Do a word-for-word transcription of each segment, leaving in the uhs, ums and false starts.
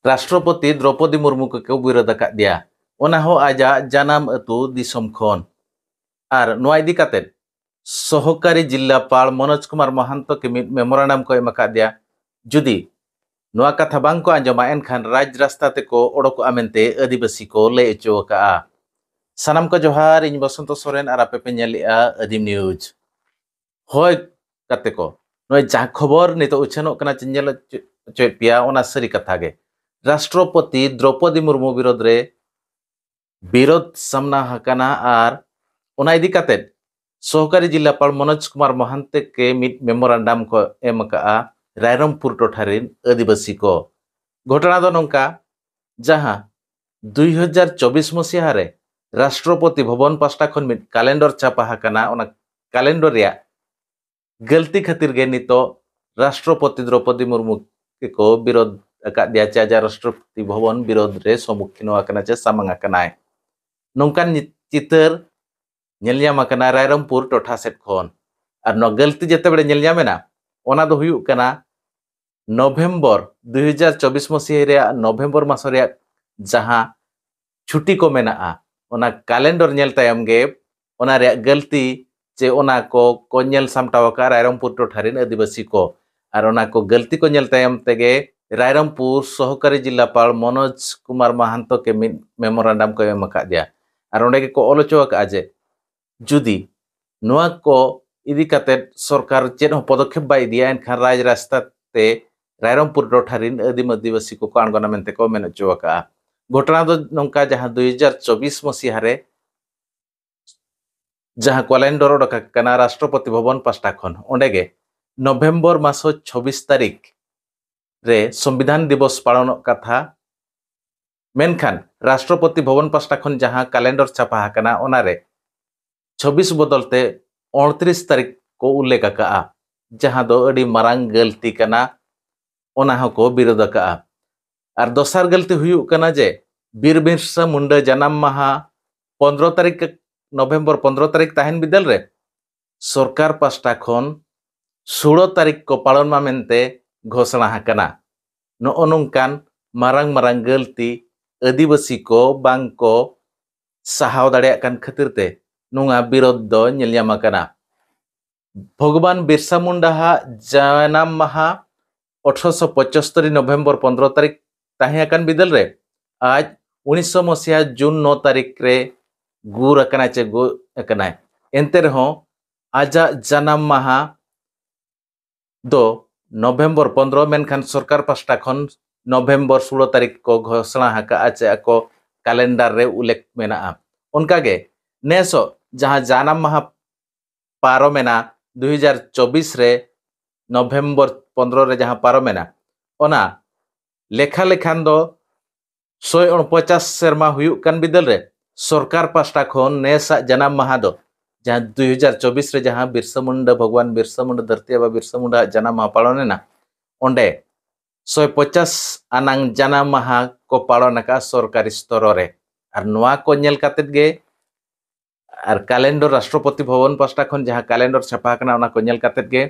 ᱨᱟᱥᱴᱨᱚᱯᱚᱛᱤ ᱫᱨᱚᱯᱚᱫᱤ ᱢᱩᱨᱢᱩ ᱠᱚᱠᱚ ᱵᱤᱨᱳᱫ ᱟᱠᱟᱫ ᱫᱮᱭᱟ, ᱚᱱᱟ ᱦᱚᱸ ᱟᱡᱟᱜ ᱡᱟᱱᱟᱢ ᱟᱹᱛᱩ ᱫᱤᱥᱚᱢ ᱠᱷᱚᱱ᱾ ᱟᱨ ᱱᱚᱣᱟ ᱤᱫᱤ ᱠᱟᱛᱮ ᱥᱚᱦᱚᱠᱟᱨᱤ ᱡᱤᱞᱟᱯᱟᱲ ᱢᱚᱱᱳᱡᱽ ᱠᱩᱢᱟᱨ ᱢᱚᱦᱟᱱᱛᱚ ᱠᱤ ᱢᱤᱫ ᱢᱮᱢᱳᱨᱟᱱᱰᱟᱢ ᱠᱚ ᱮᱢ ᱟᱠᱟᱫ ᱫᱮᱭᱟ᱾ ᱡᱩᱫᱤ ᱱᱚᱣᱟ ᱠᱟᱛᱷᱟ ᱵᱟᱝ ᱠᱚ ᱟᱸᱡᱚᱢᱟ, ᱮᱱᱠᱷᱟᱱ ᱨᱟᱡᱽ ᱨᱟᱥᱛᱟ ᱛᱮᱠᱚ ᱚᱰᱚᱠᱚᱜᱼᱟ ᱢᱮᱱᱛᱮ ᱟᱹᱫᱤᱵᱟᱹᱥᱤ ᱠᱚ ᱞᱟᱹᱭ ᱦᱚᱪᱚ ᱟᱠᱟᱫᱼᱟ᱾ ᱥᱟᱱᱟᱢ ᱠᱚ ᱡᱚᱦᱟᱨ, ᱤᱧ ᱵᱚᱥᱚᱱᱛᱚ ᱥᱚᱨᱮᱱ ᱟᱨ ᱟᱯᱮ ᱯᱮ ᱧᱮᱞᱮᱫᱼᱟ ᱟᱹᱫᱤᱢ ᱱᱤᱭᱩᱡᱽ᱾ ᱦᱳᱭ ᱜᱟᱛᱮ ᱠᱚ, ᱱᱚᱜᱼᱚᱭ ᱡᱟᱦᱟᱸ ᱠᱷᱚᱵᱚᱨ ᱱᱤᱛᱚᱜ ᱩᱪᱷᱟᱹᱱᱚᱜ ᱠᱟᱱᱟ, ᱪᱮᱧ ᱧᱮᱞ ᱦᱚᱪᱚᱭᱮᱫ ᱯᱮᱭᱟ, ᱚᱱᱟ ᱥᱟᱹᱨᱤ ᱠᱟᱛᱷᱟ ᱜᱮ᱾ ᱨᱟᱥᱴᱨᱚᱯᱚᱛᱤ ᱫᱨᱚᱯᱚᱫᱤ ᱢᱩᱨᱢᱩ ᱵᱤᱨᱳᱫᱷ ᱨᱮ ᱵᱤᱨᱳᱫᱷ ᱥᱟᱢᱱᱟ ᱟᱠᱟᱱᱟ ᱟᱨ ᱚᱱᱟ ᱤᱫᱤ ᱠᱟᱛᱮ ᱥᱚᱦᱚᱠᱟᱨᱤ ᱡᱤᱞᱟᱯᱟᱲ ᱢᱚᱱᱳᱡᱽ ᱠᱩᱢᱟᱨ ᱢᱚᱦᱟᱱᱛᱮ ᱠᱮ ᱢᱤᱫ ᱢᱮᱢᱳᱨᱟᱱᱰᱟᱢ ᱠᱚ ᱮᱢ ᱟᱠᱟᱫᱼᱟ ᱨᱟᱭᱨᱚᱝᱯᱩᱨ ᱴᱚᱴᱷᱟ ᱨᱮᱱ ᱟᱹᱫᱤᱵᱟᱹᱥᱤ ᱠᱚ᱾ ᱜᱷᱚᱴᱚᱱᱟ ᱫᱚ ᱱᱚᱝᱠᱟ, ᱡᱟᱦᱟᱸ ᱫᱩᱭ ᱦᱟᱡᱟᱨ ᱪᱚᱵᱵᱤᱥ ᱢᱟᱹᱥᱤᱦᱟ ᱨᱮ ᱨᱟᱥᱴᱨᱚᱯᱚᱛᱤ ᱵᱷᱚᱵᱚᱱ ᱯᱟᱥᱴᱟ ᱠᱷᱚᱱ ᱢᱤᱫ ᱠᱮᱞᱮᱱᱰᱚᱨ ᱪᱷᱟᱯᱟ ᱟᱠᱟᱱᱟ, ᱚᱱᱟ ᱠᱮᱞᱮᱱᱰᱚᱨ ᱨᱮᱭᱟᱜ ᱜᱟᱹᱞᱛᱤ ᱠᱷᱟᱹᱛᱤᱨ ᱜᱮ ᱱᱤᱛᱚᱜ ᱨᱟᱥᱴᱨᱚᱯᱚᱛᱤ ᱫᱨᱚᱯᱚᱫᱤ ᱢᱩᱨᱢᱩ ᱜᱮᱠᱚ ᱵᱤᱨᱳᱫᱷ ᱟᱠᱟᱫ ᱫᱮᱭᱟ, ᱪᱮ ᱟᱡᱟᱜ ᱨᱟᱥᱴᱨᱚᱯᱚᱛᱤ ᱵᱷᱚᱵᱚᱱ ᱵᱤᱨᱳᱫᱷ ᱨᱮ ᱥᱚᱢᱢᱩᱠᱷᱤᱱᱚ ᱟᱠᱟᱱᱟ ᱪᱮ ᱥᱟᱢᱟᱝ ᱟᱠᱟᱱᱟᱭ᱾ ᱱᱚᱝᱠᱟᱱ ᱧᱤ-, ᱪᱤᱛᱟᱹᱨ ᱧᱮᱞ ᱧᱟᱢ ᱟᱠᱟᱱᱟ ᱨᱟᱭᱨᱚᱝᱯᱩᱨ ᱴᱚᱴᱷᱟ ᱥᱮᱫ ᱠᱷᱚᱱ᱾ ᱟᱨ ᱱᱚᱣᱟ ᱜᱟᱹᱞᱛᱤ ᱡᱮᱛᱮᱵᱮᱲᱮ ᱧᱮᱞ ᱧᱟᱢ ᱮᱱᱟ, ᱚᱱᱟ ᱫᱚ ᱦᱩᱭᱩᱜ ᱠᱟᱱᱟ ᱱᱚᱵᱷᱮᱢᱵᱚᱨ ᱫᱩᱭ ᱦᱟᱡᱟᱨ ᱪᱚᱵᱵᱤᱥ ᱢᱟᱹᱥᱤᱦᱟ ᱨᱮᱭᱟᱜ ᱱᱚᱵᱷᱮᱢᱵᱚᱨ ᱢᱟᱥ ᱨᱮᱭᱟᱜ ᱡᱟᱦᱟᱸ ᱪᱷᱩᱴᱤ ᱠᱚ ᱢᱮᱱᱟᱜᱼᱟ, ᱚᱱᱟ ᱠᱮᱞᱮᱱᱰᱚᱨ ᱧᱮᱞ ᱛᱟᱭᱚᱢ ᱜᱮ ᱚᱱᱟ ᱨᱮᱭᱟᱜ ᱜᱟᱹᱞᱛᱤ ᱪᱮ ᱚᱱᱟ ᱠᱚ ᱠᱚ ᱧᱮᱞ ᱥᱟᱢᱴᱟᱣ ᱟᱠᱟᱫᱼᱟ ᱨᱟᱭᱨᱚᱝᱯᱩᱨ ᱴᱚᱴᱷᱟ ᱨᱮᱱ ᱟᱹᱫᱤᱵᱟᱹᱥᱤ ᱠᱚ᱾ ᱟᱨ ᱚᱱᱟ ᱠᱚ ᱜᱟᱹᱞᱛᱤ ᱠᱚ ᱧᱮᱞ ᱛᱟᱭᱚᱢ ᱛᱮᱜᱮ ᱨᱟᱭᱨᱚᱝᱯᱩᱨ ᱥᱚᱦᱚᱠᱟᱨᱤ ᱡᱤᱞᱟᱯᱟᱲ ᱢᱚᱱᱳᱡᱽ ᱠᱩᱢᱟᱨ ᱢᱟᱦᱟᱱᱛᱚ ᱠᱮ ᱢᱤᱫ ᱢᱮᱢᱳᱨᱟᱱᱰᱟᱢ ᱠᱚ ᱮᱢ ᱟᱠᱟᱫ ᱫᱮᱭᱟ᱾ ᱟᱨ ᱚᱸᱰᱮ ᱜᱮᱠᱚ ᱚᱞ ᱦᱚᱪᱚ ᱟᱠᱟᱫᱼᱟ ᱡᱮ ᱡᱩᱫᱤ ᱱᱚᱣᱟ ᱠᱚ ᱤᱫᱤ ᱠᱟᱛᱮ ᱥᱚᱨᱠᱟᱨ ᱪᱮᱫ ᱦᱚᱸ ᱯᱚᱫᱚᱠᱷᱮᱯ ᱵᱟᱭ ᱤᱫᱤᱭᱟ, ᱮᱱᱠᱷᱟᱱ ᱨᱟᱡᱽ ᱨᱟᱥᱛᱟ ᱛᱮ ᱨᱟᱭᱨᱚᱝᱯᱩᱨ ᱴᱚᱴᱷᱟ ᱨᱮᱱ ᱟᱹᱫᱤᱢ ᱟᱹᱫᱤᱵᱟᱹᱥᱤ ᱠᱚᱠᱚ ᱟᱬᱜᱚᱱᱟ ᱢᱮᱱᱛᱮ ᱠᱚ ᱢᱮᱱ ᱦᱚᱪᱚ ᱟᱠᱟᱫᱼᱟ᱾ ᱜᱷᱚᱴᱚᱱᱟ ᱫᱚ ᱱᱚᱝᱠᱟ, ᱡᱟᱦᱟᱸ ᱫᱩᱭ ᱦᱟᱡᱟᱨ ᱪᱚᱵᱵᱤᱥ ᱢᱟᱹᱥᱤᱦᱟ ᱨᱮ ᱡᱟᱦᱟᱸ ᱠᱮᱞᱮᱱᱰᱚᱨ ᱚᱰᱚᱠ ᱟᱠᱟᱱᱟ ᱨᱟᱥᱴᱨᱚᱯᱚᱛᱤ ᱵᱷᱚᱵᱚᱱ ᱯᱟᱥᱴᱟ ᱠᱷᱚᱱ, ᱚᱸᱰᱮ ᱜᱮ ᱱᱚᱵᱷᱮᱢᱵᱚᱨ ᱢᱟᱥ ᱪᱷᱚᱵᱵᱤᱥ ᱛᱟᱹᱨᱤᱠᱷ ᱨᱮ ᱥᱚᱝᱵᱤᱫᱷᱟᱱ ᱫᱤᱵᱚᱥ ᱯᱟᱞᱚᱱᱚᱜ ᱠᱟᱛᱷᱟ᱾ ᱢᱮᱱᱠᱷᱟᱱ ᱨᱟᱥᱴᱨᱚᱯᱚᱛᱤ ᱵᱷᱚᱵᱚᱱ ᱯᱟᱥᱴᱟ ᱠᱷᱚᱱ ᱡᱟᱦᱟᱸ ᱠᱮᱞᱮᱱᱰᱚᱨ ᱪᱷᱟᱯᱟ ᱟᱠᱟᱱᱟ, ᱚᱱᱟᱨᱮ ᱪᱷᱚᱵᱵᱤᱥ ᱵᱚᱫᱚᱞ ᱛᱮ ᱩᱱᱛᱨᱤᱥ ᱛᱟᱹᱨᱤᱠᱷ ᱠᱚ ᱩᱞᱞᱮᱠᱷ ᱟᱠᱟᱫᱼᱟ, ᱡᱟᱦᱟᱸ ᱫᱚ ᱟᱹᱰᱤ ᱢᱟᱨᱟᱝ ᱜᱟᱹᱞᱛᱤ ᱠᱟᱱᱟ, ᱚᱱᱟ ᱦᱚᱸᱠᱚ ᱵᱤᱨᱳᱫ ᱟᱠᱟᱫᱼᱟ᱾ ᱟᱨ ᱫᱚᱥᱟᱨ ᱜᱟᱹᱞᱛᱤ ᱦᱩᱭᱩᱜ ᱠᱟᱱᱟ ᱡᱮ ᱵᱤᱨ ᱵᱤᱨᱥᱟ ᱢᱩᱱᱰᱟ ᱡᱟᱱᱟᱢ ᱢᱟᱦᱟ ᱯᱚᱱᱫᱽᱨᱚ ᱛᱟᱹᱨᱤᱠᱷ, ᱱᱚᱵᱷᱮᱢᱵᱚᱨ ᱯᱚᱱᱫᱽᱨᱚ ᱛᱟᱹᱨᱤᱠᱷ ᱛᱟᱦᱮᱱ ᱵᱤᱫᱟᱹᱞ ᱨᱮ ᱥᱚᱨᱠᱟᱨ ᱯᱟᱥᱴᱟ ᱠᱷᱚᱱ ᱥᱳᱞᱳ ᱛᱟᱹᱨᱤᱠᱷ ᱠᱚ ᱯᱟᱞᱚᱱ ᱢᱟ ᱢᱮᱱᱛᱮ ᱜᱷᱳᱥᱚᱱᱟ ᱟᱠᱟᱱᱟ᱾ ᱱᱚᱜᱼᱚ ᱱᱚᱝᱠᱟᱱ ᱢᱟᱨᱟᱝ ᱢᱟᱨᱟᱝ ᱜᱟᱹᱞᱛᱤ ᱟᱹᱫᱤᱵᱟᱹᱥᱤ ᱠᱚ ᱵᱟᱝ ᱠᱚ ᱥᱟᱦᱟᱣ ᱫᱟᱲᱮᱭᱟᱜ ᱠᱟᱱ ᱠᱷᱟᱹᱛᱤᱨ ᱛᱮ ᱱᱚᱣᱟ ᱵᱤᱨᱳᱫᱷ ᱫᱚ ᱧᱮᱞ ᱧᱟᱢ ᱟᱠᱟᱱᱟ᱾ ᱵᱷᱚᱜᱚᱵᱟᱱ ᱵᱤᱨᱥᱟ ᱢᱩᱱᱰᱟ ᱦᱟᱜ ᱡᱟᱱᱟᱢ ᱢᱟᱦᱟ ᱟᱴᱷᱨᱚᱥᱚ ᱯᱚᱸᱪᱟᱛᱛᱳᱨ ᱱᱚᱵᱷᱮᱢᱵᱚᱨ ᱯᱚᱱᱫᱽᱨᱚ ᱛᱟᱹᱨᱤᱠᱷ ᱛᱟᱦᱮᱸ ᱟᱠᱟᱱ ᱵᱤᱫᱟᱹᱞ ᱨᱮ ᱟᱡ ᱩᱱᱤᱥᱥᱚ ᱢᱟᱥᱤᱦᱟ ᱡᱩᱱ ᱱᱚ ᱛᱟᱹᱨᱤᱠᱷ ᱨᱮ ᱜᱩᱨ ᱟᱠᱟᱱᱟᱭ ᱪᱮ ᱜᱚᱡ ᱟᱠᱟᱱᱟᱭ᱾ ᱮᱱᱛᱮ ᱨᱮᱦᱚᱸ ᱟᱡᱟᱜ ᱡᱟᱱᱟᱢ ᱢᱟᱦᱟ ᱫᱚ ᱱᱚᱵᱷᱮᱢᱵᱚᱨ ᱯᱚᱱᱫᱽᱨᱚ, ᱢᱮᱱᱠᱷᱟᱱ ᱥᱚᱨᱠᱟᱨ ᱯᱟᱥᱴᱟ ᱠᱷᱚᱱ ᱱᱚᱵᱷᱮᱢᱵᱚᱨ ᱥᱳᱞᱳ ᱛᱟᱹᱨᱤᱠᱷ ᱠᱚ ᱜᱷᱳᱥᱚᱱᱟ ᱟᱠᱟᱫᱼᱟ ᱪᱮ ᱟᱠᱚ ᱠᱟᱞᱮᱱᱰᱟᱨ ᱨᱮ ᱩᱞᱞᱮᱠᱷ ᱢᱮᱱᱟᱜᱼᱟ᱾ ᱚᱱᱠᱟᱜᱮ ᱱᱮᱥᱚᱜ ᱡᱟᱦᱟᱸ ᱡᱟᱱᱟᱢ ᱢᱟᱦᱟ ᱯᱟᱨᱚᱢᱮᱱᱟ ᱫᱩ ᱦᱟᱡᱟᱨ ᱪᱚᱵᱵᱤᱥ ᱨᱮ ᱱᱚᱵᱷᱮᱢᱵᱚᱨ ᱯᱚᱱᱫᱽᱨᱚ ᱨᱮ ᱡᱟᱦᱟᱸ ᱯᱟᱨᱚᱢᱮᱱᱟ, ᱚᱱᱟ ᱞᱮᱠᱷᱟ ᱞᱮᱠᱷᱟᱱ ᱫᱚ ᱥᱚᱭ ᱩᱱᱯᱚᱪᱟᱥ ᱥᱮᱨᱢᱟ ᱦᱩᱭᱩᱜ ᱠᱟᱱ ᱵᱤᱫᱟᱹᱞ ᱨᱮ ᱥᱚᱨᱠᱟᱨ ᱯᱟᱥᱴᱟ ᱠᱷᱚᱱ ᱱᱮᱥᱟᱜ ᱡᱟᱱᱟᱢ ᱢᱟᱦᱟ ᱫᱚ ᱡᱟᱦᱟᱸ ᱫᱩ ᱦᱟᱡᱟᱨ ᱪᱚᱵᱵᱤᱥ ᱨᱮ ᱡᱟᱦᱟᱸ ᱵᱤᱨᱥᱟ ᱢᱩᱱᱰᱟ, ᱵᱷᱚᱜᱚᱵᱟᱱ ᱵᱤᱨᱥᱟ ᱢᱩᱱᱰᱟ, ᱫᱷᱟᱹᱨᱛᱤ ᱟᱵᱟ ᱵᱤᱨᱥᱟ ᱢᱩᱱᱰᱟ ᱟᱜ ᱡᱟᱱᱟᱢ ᱢᱟᱦᱟ ᱯᱟᱞᱚᱱ ᱮᱱᱟ, ᱚᱸᱰᱮ ᱥᱚᱭ ᱯᱚᱪᱟᱥ ᱟᱱᱟᱝ ᱡᱟᱱᱟᱢ ᱢᱟᱦᱟ ᱠᱚ ᱯᱟᱞᱚᱱ ᱟᱠᱟᱫᱼᱟ ᱥᱚᱨᱠᱟᱨᱤ ᱥᱛᱚᱨᱚ ᱨᱮ᱾ ᱟᱨ ᱱᱚᱣᱟ ᱠᱚ ᱧᱮᱞ ᱠᱟᱛᱮᱫ ᱜᱮ ᱟᱨ ᱠᱟᱞᱮᱱᱰᱚᱨ, ᱨᱟᱥᱴᱨᱚᱯᱚᱛᱤ ᱵᱷᱚᱵᱚᱱ ᱯᱟᱥᱴᱟ ᱠᱷᱚᱱ ᱡᱟᱦᱟᱸ ᱠᱟᱞᱮᱱᱰᱚᱨ ᱪᱷᱟᱯᱟ ᱟᱠᱟᱱᱟ, ᱚᱱᱟ ᱠᱚ ᱧᱮᱞ ᱠᱟᱛᱮᱫ ᱜᱮ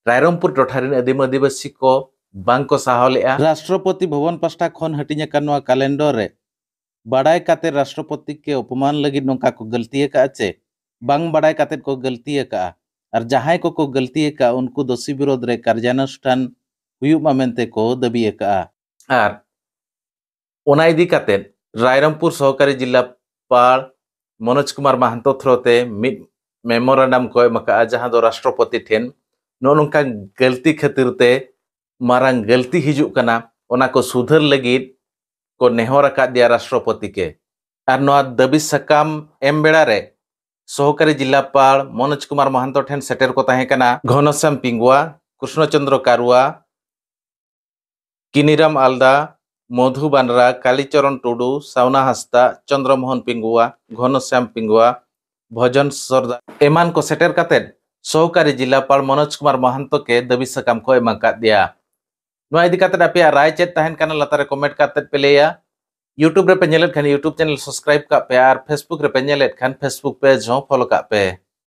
ᱨᱟᱭᱨᱚᱝᱯᱩᱨ ᱴᱚᱴᱷᱟ ᱨᱮᱱ ᱟᱹᱫᱤᱢ ᱟᱹᱫᱤᱵᱟᱹᱥᱤ ᱠᱚ ᱵᱟᱝ ᱠᱚ ᱥᱟᱦᱟᱣ ᱞᱮᱫᱼᱟ᱾ ᱨᱟᱥᱴᱨᱚᱯᱚᱛᱤ ᱵᱷᱚᱵᱚᱱ ᱯᱟᱥᱴᱟ ᱠᱷᱚᱱ ᱦᱟᱹᱴᱤᱧ ᱟᱠᱟᱱ ᱱᱚᱣᱟ ᱠᱟᱞᱮᱱᱰᱚᱨ ᱨᱮ ᱵᱟᱰᱟᱭ ᱠᱟᱛᱮ ᱨᱟᱥᱴᱨᱚᱯᱚᱛᱤ ᱠᱮ ᱚᱯᱚᱢᱟᱱ ᱞᱟᱹᱜᱤᱫ ᱱᱚᱝᱠᱟ ᱠᱚ ᱜᱟᱹᱞᱛᱤ ᱟᱠᱟᱫᱼᱟ ᱪᱮ ᱵᱟᱝ ᱵᱟᱰᱟᱭ ᱠᱟᱛᱮ ᱠᱚ ᱜᱟᱹᱞᱛᱤ ᱟᱠᱟᱫᱼᱟ, ᱟᱨ ᱡᱟᱦᱟᱸᱭ ᱠᱚᱠᱚ ᱜᱟᱹᱞᱛᱤ ᱟᱠᱟᱫᱼᱟ ᱩᱱᱠᱩ ᱫᱳᱥᱤ ᱵᱤᱨᱳᱫᱷ ᱨᱮ ᱠᱟᱨᱡᱟᱱᱩᱥᱴᱷᱟᱱ ᱦᱩᱭᱩᱜ ᱢᱟ ᱢᱮᱱᱛᱮ ᱠᱚ ᱫᱟᱹᱵᱤ ᱟᱠᱟᱫᱼᱟ᱾ ᱟᱨ ᱚᱱᱟ ᱤᱫᱤ ᱠᱟᱛᱮ ᱨᱟᱭᱨᱚᱝᱯᱩᱨ ᱥᱚᱦᱚᱠᱟᱨᱤ ᱡᱤᱞᱟᱯᱟᱞ ᱢᱚᱱᱳᱡᱽ ᱠᱩᱢᱟᱨ ᱢᱟᱦᱟᱱᱛᱚ ᱛᱷᱨᱳ ᱛᱮ ᱢᱤᱫ ᱢᱮᱢᱳᱨᱟᱱᱰᱟᱢ ᱠᱚ ᱮᱢ ᱟᱠᱟᱫᱼᱟ, ᱡᱟᱦᱟᱸ ᱫᱚ ᱨᱟᱥᱴᱨᱚᱯᱚᱛᱤ ᱴᱷᱮᱱ ᱱᱚᱜᱼᱚ ᱱᱚᱝᱠᱟ ᱜᱟᱹᱞᱛᱤ ᱠᱷᱟᱹᱛᱤᱨ ᱛᱮ ᱢᱟᱨᱟᱝ ᱜᱟᱹᱞᱛᱤ ᱦᱤᱡᱩᱜ ᱠᱟᱱᱟ, ᱚᱱᱟ ᱠᱚ ᱥᱩᱫᱷᱟᱹᱨ ᱞᱟᱹᱜᱤᱫ ᱠᱚ ᱱᱮᱦᱚᱨ ᱟᱠᱟᱫ ᱫᱮᱭᱟ ᱨᱟᱥᱴᱨᱚᱯᱚᱛᱤ ᱠᱮ᱾ ᱟᱨ ᱱᱚᱣᱟ ᱫᱟᱹᱵᱤ ᱥᱟᱠᱟᱢ ᱮᱢ ᱵᱮᱲᱟ ᱨᱮ ᱥᱚᱦᱚᱠᱟᱨᱤ ᱡᱤᱞᱟᱯᱟᱞ ᱢᱚᱱᱳᱡᱽ ᱠᱩᱢᱟᱨ ᱢᱟᱦᱟᱱᱛᱚ ᱴᱷᱮᱱ ᱥᱮᱴᱮᱨ ᱠᱚ ᱛᱟᱦᱮᱸ ᱠᱟᱱᱟ ᱜᱷᱚᱱᱚᱥᱭᱟᱢ ᱯᱤᱝᱜᱩᱣᱟ, ᱠᱨᱤᱥᱱᱚ ᱪᱚᱸᱫᱽᱨᱚ ᱠᱟᱨᱩᱣᱟ, ᱠᱤᱱᱤᱨᱟᱢ ᱟᱞᱫᱟ, ᱢᱚᱫᱷᱩ ᱵᱟᱱᱨᱟ, ᱠᱟᱞᱤᱪᱚᱨᱚᱱ ᱴᱩᱰᱩ, ᱥᱟᱣᱱᱟ ᱦᱟᱸᱥᱫᱟ, ᱪᱚᱸᱫᱽᱨᱚ ᱢᱳᱦᱚᱱ ᱯᱤᱝᱜᱩᱣᱟ, ᱜᱷᱚᱱᱚᱥᱭᱟᱢ ᱯᱤᱝᱜᱩᱣᱟ, ᱵᱷᱚᱡᱚᱱ ᱥᱚᱨᱫᱟᱨ ᱮᱢᱟᱱ ᱠᱚ ᱥᱮᱴᱮᱨ ᱠᱟᱛᱮᱫ ᱥᱚᱦᱚᱠᱟᱨᱤ ᱡᱤᱞᱟᱯᱟᱞ ᱢᱚᱱᱳᱡᱽ ᱠᱩᱢᱟᱨ ᱢᱟᱦᱟᱱᱛᱚ ᱠᱮ ᱫᱟᱹᱵᱤ ᱥᱟᱠᱟᱢ ᱠᱚ ᱮᱢ ᱟᱠᱟᱫ ᱫᱮᱭᱟ᱾ ᱱᱚᱣᱟ ᱤᱫᱤ ᱠᱟᱛᱮᱫ ᱟᱯᱮᱭᱟᱜ ᱨᱟᱭ ᱪᱮᱫ ᱛᱟᱦᱮᱱ ᱠᱟᱱᱟ ᱞᱟᱛᱟᱨ ᱨᱮ ᱠᱚᱢᱮᱱᱴ ᱠᱟᱛᱮᱫ ᱯᱮ ᱞᱟᱹᱭᱟ᱾ YouTube ᱨᱮᱯᱮ ᱧᱮᱞᱮᱫ ᱠᱷᱟᱱ YouTube ᱪᱮᱱᱮᱞ ᱥᱟᱵᱥᱠᱨᱟᱭᱤᱵ ᱠᱟᱜ ᱯᱮ, ᱟᱨ Facebook ᱨᱮᱯᱮ ᱧᱮᱞᱮᱫ ᱠᱷᱟᱱ Facebook ᱯᱮᱡᱽ ᱦᱚᱸ ᱯᱷᱚᱞᱳ ᱠᱟᱜ ᱯᱮ᱾